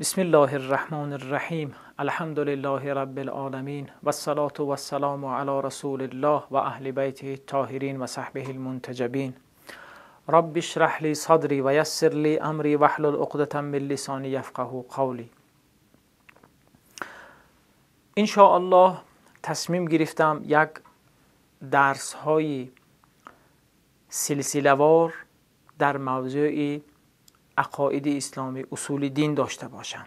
بسم الله الرحمن الرحیم. الحمد لله رب العالمین و الصلاة و السلام علی رسول الله و اهل بیته الطاهرین و صحبه المنتجبین. رب اشرح لی صدری و یسر لی امری واحلل عقدة من لسانی یفقهوا قولی. ان شاء الله تصمیم گرفتم یک درس های سلسله وار در موضوع عقاید اسلامی، اصول دین داشته باشم.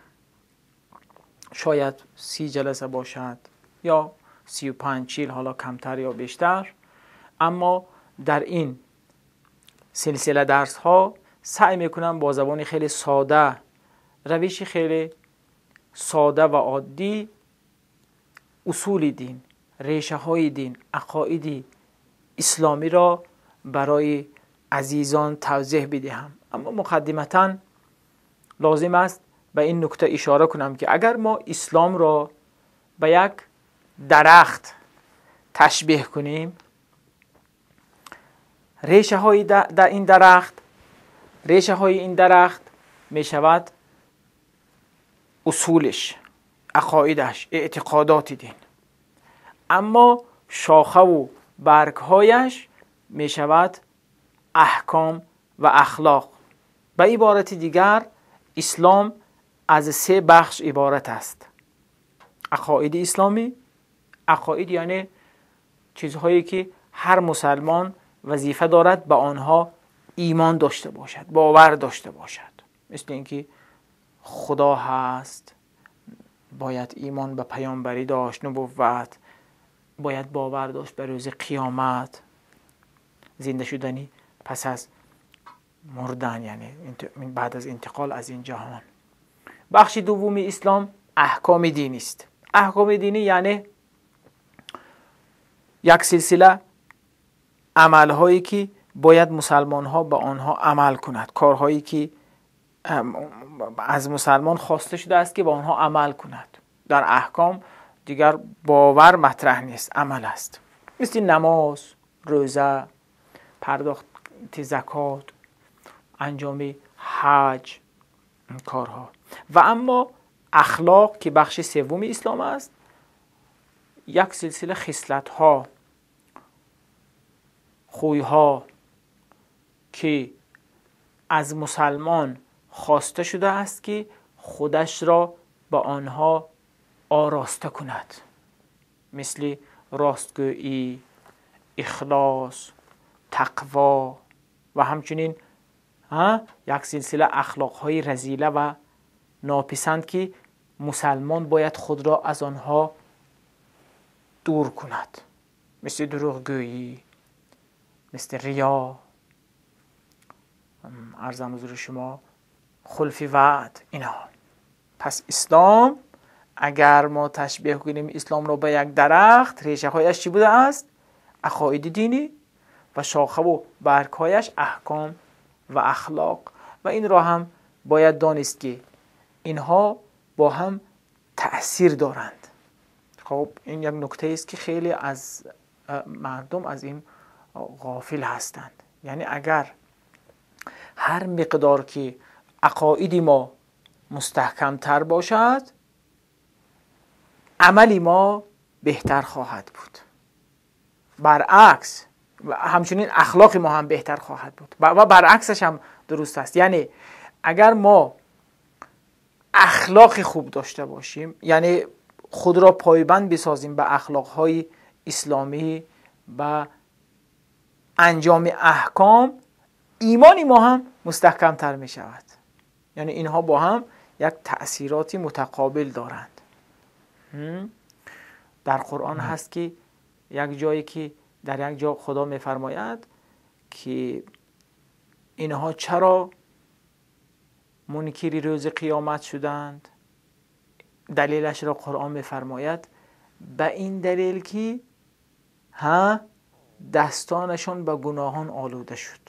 شاید 30 جلسه باشد یا 35 40، حالا کمتر یا بیشتر، اما در این سلسله درس ها سعی میکنم با زبان خیلی ساده، روش خیلی ساده و عادی، اصول دین، ریشه های دین، عقاید اسلامی را برای عزیزان توضیح بدهم. اما مقدمتا لازم است به این نکته اشاره کنم که اگر ما اسلام را به یک درخت تشبیه کنیم، ریشه های در این درخت، ریشه های این درخت می شود اصولش، عقایدش، اعتقادات دین، اما شاخه و برگهایش می شود احکام و اخلاق. به عبارت دیگر اسلام از 3 بخش عبارت است: عقاید اسلامی، عقاید یعنی چیزهایی که هر مسلمان وظیفه دارد به آنها ایمان داشته باشد، باور داشته باشد، مثل اینکه خدا هست، باید ایمان به پیامبری داشت، نبوت، باید باور داشت به روز قیامت، زنده شدنی پس از مردن، یعنی بعد از انتقال از این جهان. بخش دوم اسلام احکام دینی است. احکام دینی یعنی یک سلسله عملهایی که باید مسلمان ها به آنها عمل کند، کارهایی که از مسلمان خواسته شده است که به آنها عمل کند. در احکام دیگر باور مطرح نیست، عمل است، مثل نماز، روزه، پرداخت زکات، انجام حج، این کارها. و اما اخلاق که بخش سوم اسلام است، یک سلسله خصلت ها، خوی ها که از مسلمان خواسته شده است که خودش را به آنها آراسته کند، مثل راستگویی، اخلاص، تقوا و همچنین یک سلسله اخلاقهای رذیله و ناپسند که مسلمان باید خود را از آنها دور کند، مثل دروغگویی، مثل ریا، عرضم حضور شما، خلف وعد، اینها. پس اسلام اگر ما تشبیه کنیم اسلام را به یک درخت، ریشه هایش چی بوده است؟ عقاید دینی و شاخه و برگهایش احکام و اخلاق. و این را هم باید دانست که اینها با هم تأثیر دارند. خب این یک نکته است که خیلی از مردم از این غافل هستند. یعنی اگر هر مقدار که عقاید ما مستحکم تر باشد، عمل ما بهتر خواهد بود. برعکس همچنین اخلاق ما هم بهتر خواهد بود و برعکسش هم درست است. یعنی اگر ما اخلاق خوب داشته باشیم، یعنی خود را پایبند بسازیم به اخلاقهای اسلامی و انجام احکام، ایمان ما هم مستحکم تر می شود. یعنی اینها با هم یک تأثیراتی متقابل دارند. در قرآن هست که یک جایی که در یک جا خدا می‌فرماید که اینها چرا منکر روز قیامت شدند؟ دلیلش را قرآن می‌فرماید به این دلیل که دستانشان به گناهان آلوده شد.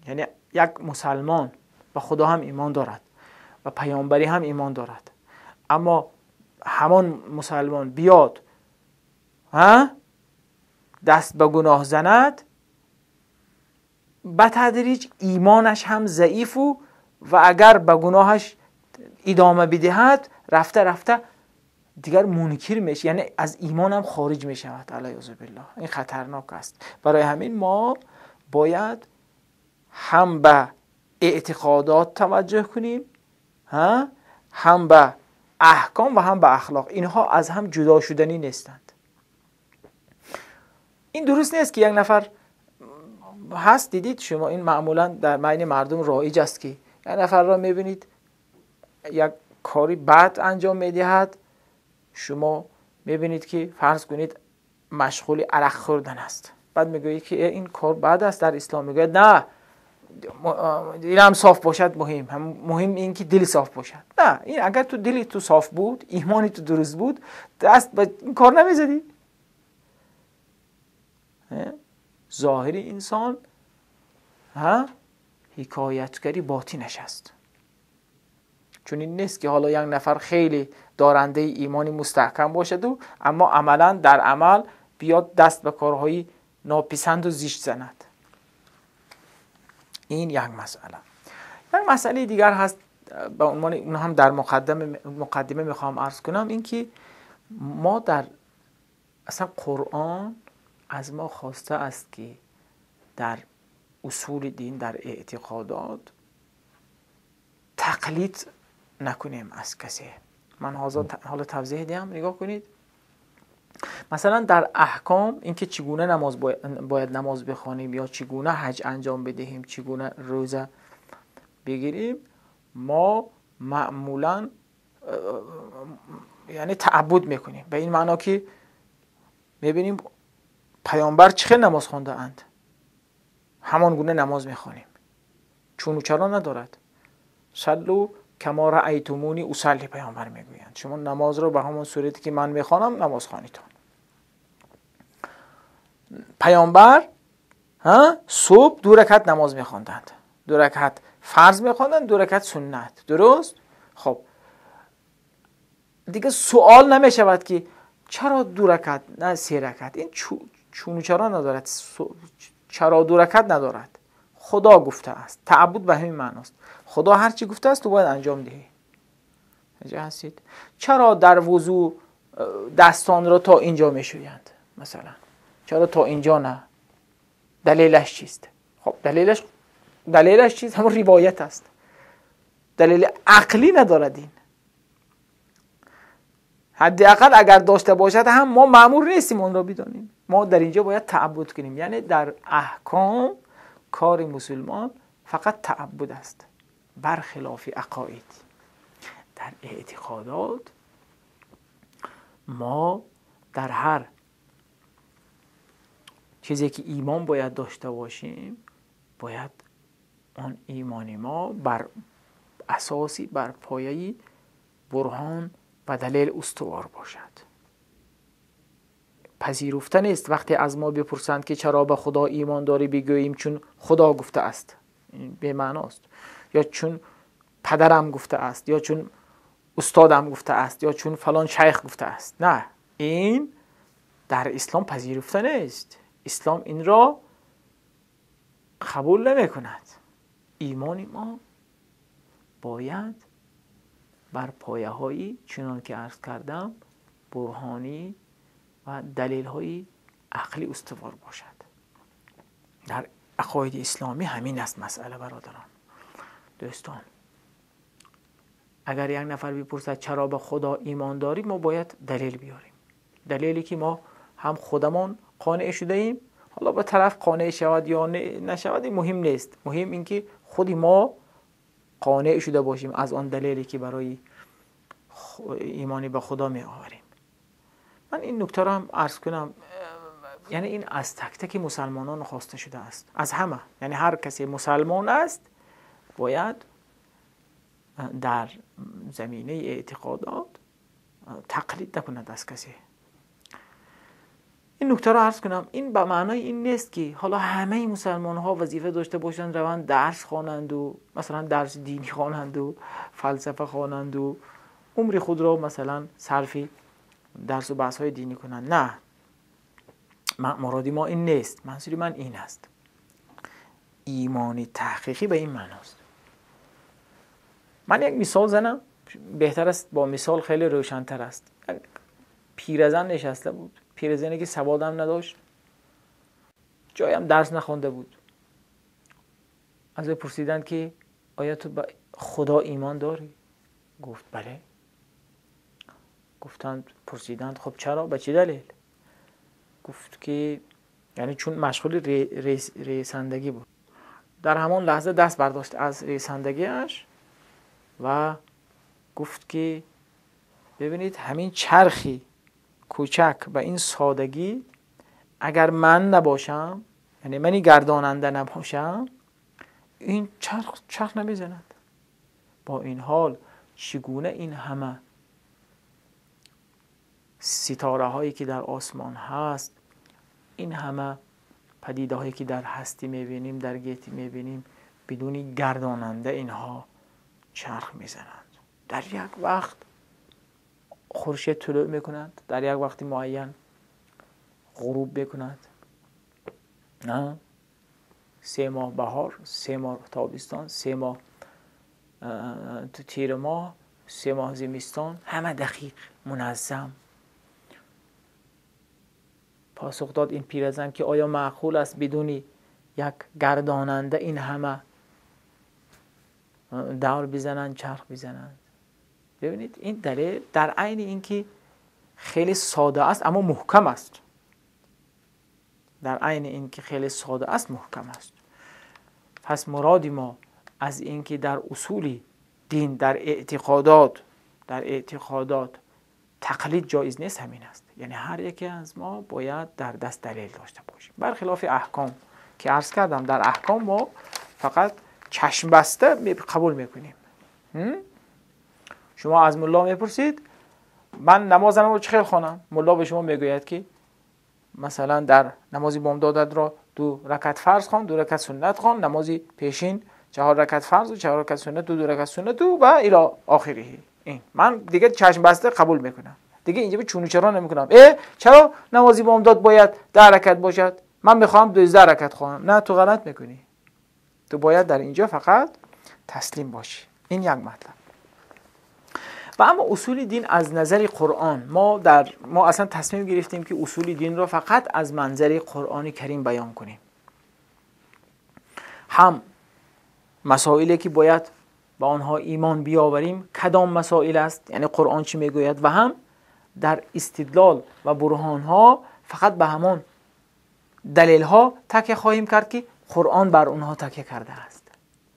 یعنی یک مسلمان به خدا هم ایمان دارد و پیامبری هم ایمان دارد، اما همان مسلمان بیاد دست به گناه زند، به تدریج ایمانش هم ضعیف و اگر به گناهش ادامه بدهد رفته رفته دیگر منکر میشه، یعنی از ایمان هم خارج میشود، علیاذ بالله. این خطرناک است. برای همین ما باید هم به اعتقادات توجه کنیم، هم به احکام و هم به اخلاق. اینها از هم جدا شدنی نیستند. این درست نیست که یک نفر هست، دیدید شما این معمولا در بین مردم رایج است که یک نفر را میبینید یک کاری بد انجام میدهد، شما میبینید که فرض کنید مشغول عرق خوردن است، بعد میگویید که این کار بد است در اسلام، میگوید نه این هم صاف باشد مهم، هم مهم این که دل صاف باشد. نه، این اگر تو دلی تو صاف بود، ایمانی تو درست بود، دست به این کار نمیزدی. ظاهر انسان حکایتگری باطنش است. چون این نیست که حالا یک نفر خیلی دارنده ایمانی مستحکم باشد و اما عملا در عمل بیاد دست به کارهای ناپسند و زشت زند. این یک مسئله. یک مسئله دیگر هست به عنوان اون هم در مقدمه میخوام عرض کنم، این که ما در اصلا قرآن از ما خواسته است که در اصول دین، در اعتقادات تقلید نکنیم از کسی. من حالا توضیح دیم، نگاه کنید. مثلا در احکام اینکه چگونه نماز باید نماز بخوانیم یا چگونه حج انجام بدهیم، چگونه روزه بگیریم، ما معمولا یعنی تعبد میکنیم، به این معنا که میبینیم پیامبر چه نماز خوانده اند، همان گونه نماز میخوانیم، چون و چرا ندارد. صلو کما رأیتمونی اصلی، پیامبر میگویند شما نماز را به همان صورتی که من میخوانم نماز خوانیتان. پیامبر صبح 2 رکعت نماز میخواندند، 2 رکعت فرض میخواندند، 2 رکعت سنت، درست؟ خب دیگه سوال نمیشود که چرا 2 رکعت نه 3 رکعت، این چون و چرا ندارد، چرا 2 رکعت ندارد. خدا گفته است، تعبد به همین معناست، خدا هر چی گفته است تو باید انجام دهی. اینجا هستید. چرا در وضو دستان را تا اینجا میشویند مثلا، چرا تا اینجا نه؟ دلیلش چیست؟ خب دلیلش چیست؟ همون روایت است، دلیل عقلی ندارد. این حداقل اگر داشته باشد هم ما مأمور نیستیم اون را بدانیم. ما در اینجا باید تعبد کنیم، یعنی در احکام کار مسلمان فقط تعبد است، برخلاف عقاید. در اعتقادات ما در هر چیزی که ایمان باید داشته باشیم، باید آن ایمان ما بر اساسی، بر پایه‌ای برهان و دلیل استوار باشد. پذیرفته نیست وقتی از ما بپرسند که چرا به خدا ایمان داری، بگوییم چون خدا گفته است، این به معناست، یا چون پدرم گفته است، یا چون استادم گفته است، یا چون فلان شیخ گفته است. نه، این در اسلام پذیرفته نیست. اسلام این را قبول نمی کند. ایمان ما باید بر پایه هایی چنان که عرض کردم برهانی و دلیل های عقلی استوار باشد. در عقاید اسلامی همین است مسئله برادران دوستان. اگر یک نفر بپرسد چرا به خدا ایمان داری، ما باید دلیل بیاریم، دلیلی که ما هم خودمان قانع شده ایم، حالا به طرف قانع شود یا نشود مهم نیست، مهم این که خود ما قانع شده باشیم از آن دلیلی که برای ایمانی به خدا می آوریم. من این نکته را هم عرض کنم، یعنی این از تک تک مسلمانان خواسته شده است، از همه، یعنی هر کسی مسلمان است باید در زمینه اعتقادات تقلید نکند از کسی. این نکته را عرض کنم، این به معنای این نیست که حالا همه مسلمان ها وظیفه داشته باشند روند درس خوانند و مثلا درس دینی خوانند و فلسفه خوانند و عمر خود را مثلا صرف درس و بحث های دینی کنند. نه، مراد ما این نیست، منظور من این است. ایمان تحقیقی به این معناست. من یک مثال زنم، بهتر است با مثال خیلی روشن‌تر است. پیرزن نشسته بود، پیرزنی که سوادم نداشت، جایم درس نخوانده بود. از او پرسیدند که آیا تو به خدا ایمان داری؟ گفت بله. گفتند، پرسیدند خب چرا، به چه دلیل؟ گفت که یعنی چون مشغول ریسندگی بود. در همان لحظه دست برداشت از ریسندگیش و گفت که ببینید همین چرخی کوچک و این سادگی، اگر من نباشم، یعنی منی گرداننده نباشم، این چرخ نمیزند. با این حال چگونه این همه ستاره هایی که در آسمان هست، این همه پدیده هایی که در هستی میبینیم، در گیتی میبینیم، بدون گرداننده اینها چرخ میزنند. در یک وقت خورشید طلوع میکند، در یک وقت معین غروب میکند. نه، 3 ماه بهار، 3 ماه تابستان، 3 ماه تیر ماه، 3 ماه زمستان، همه دقیق منظم. پاسخ داد این پیرزن که آیا معقول است بدون یک گرداننده این همه دور بزنند، چرخ بزنند؟ ببینید این دلیل در عین اینکه خیلی ساده است اما محکم است. در عین اینکه خیلی ساده است محکم است. پس مراد ما از اینکه در اصول دین، در اعتقادات تقلید جایز نیست همین است. یعنی هر یکی از ما باید در دست دلیل داشته باشیم. برخلاف احکام که عرض کردم، در احکام ما فقط چشم بسته قبول میکنیم. شما از ملا میپرسید من نمازم رو چه خوانم؟ ملا به شما میگوید که مثلا در نمازی بامدادت را 2 رکعت فرض خوان، 2 رکعت سنت خوان، نمازی پیشین 4 رکعت فرض و 4 رکعت سنت، 2 رکعت سنت و الی آخره. این من دیگه چشم بسته قبول میکنم، دیگه اینجا به چون و چرا نمیکنم. چرا نمازی بامداد باید 10 رکعت باشد؟ من میخوام 12 رکعت خوانم. نه، تو غلط میکنی. تو باید در اینجا فقط تسلیم باشی. این یک مطلب. و اما اصول دین از نظر قرآن، ما اصلا تصمیم گرفتیم که اصول دین را فقط از منظر قرآن کریم بیان کنیم. هم مسائلی که باید با آنها ایمان بیاوریم کدام مسائل است، یعنی قرآن چی میگوید، و هم در استدلال و برهان ها فقط به همان دلیل ها تکیه خواهیم کرد که قرآن بر آنها تکیه کرده است.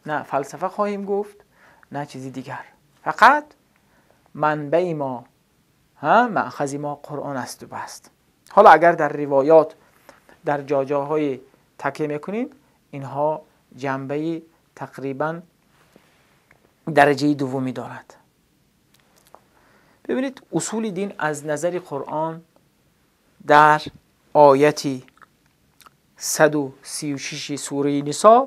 نه فلسفه خواهیم گفت، نه چیزی دیگر. فقط منبع ما، مأخذ ما قرآن است و بس. حالا اگر در روایات در جاجاهای تکیه میکنیم، اینها جنبه تقریبا درجه دومی دارد. ببینید اصول دین از نظر قرآن در آیتی 136 سوره نساء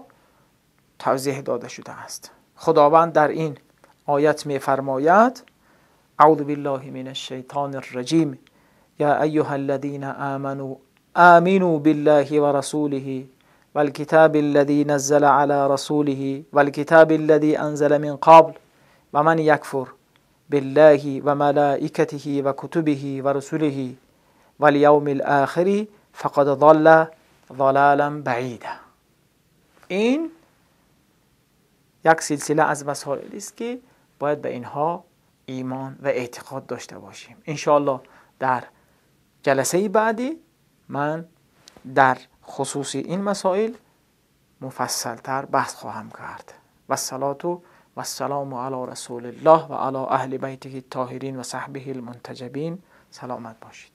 توضیح داده شده است. خداوند در این آیت می‌فرماید: اعوذ بالله من الشیطان الرجیم، یا ایها الذین آمنوا آمنوا بالله ورسوله والکتاب الذی نزل علی رسوله والکتاب الذی انزل من قبل ومن یکفر بالله وملائکته وکتبه ورسله والیوم الآخر فقد ضل ضلالا بعیدا. این یک سلسله از مسائل است که باید به اینها ایمان و اعتقاد داشته باشیم. انشاءالله در جلسه بعدی من در خصوص این مسائل مفصلتر بحث خواهم کرد. و الصلاة و السلام علی رسول الله و علی اهل بیته الطاهرین و صحبه المنتجبین. سلامت باشید.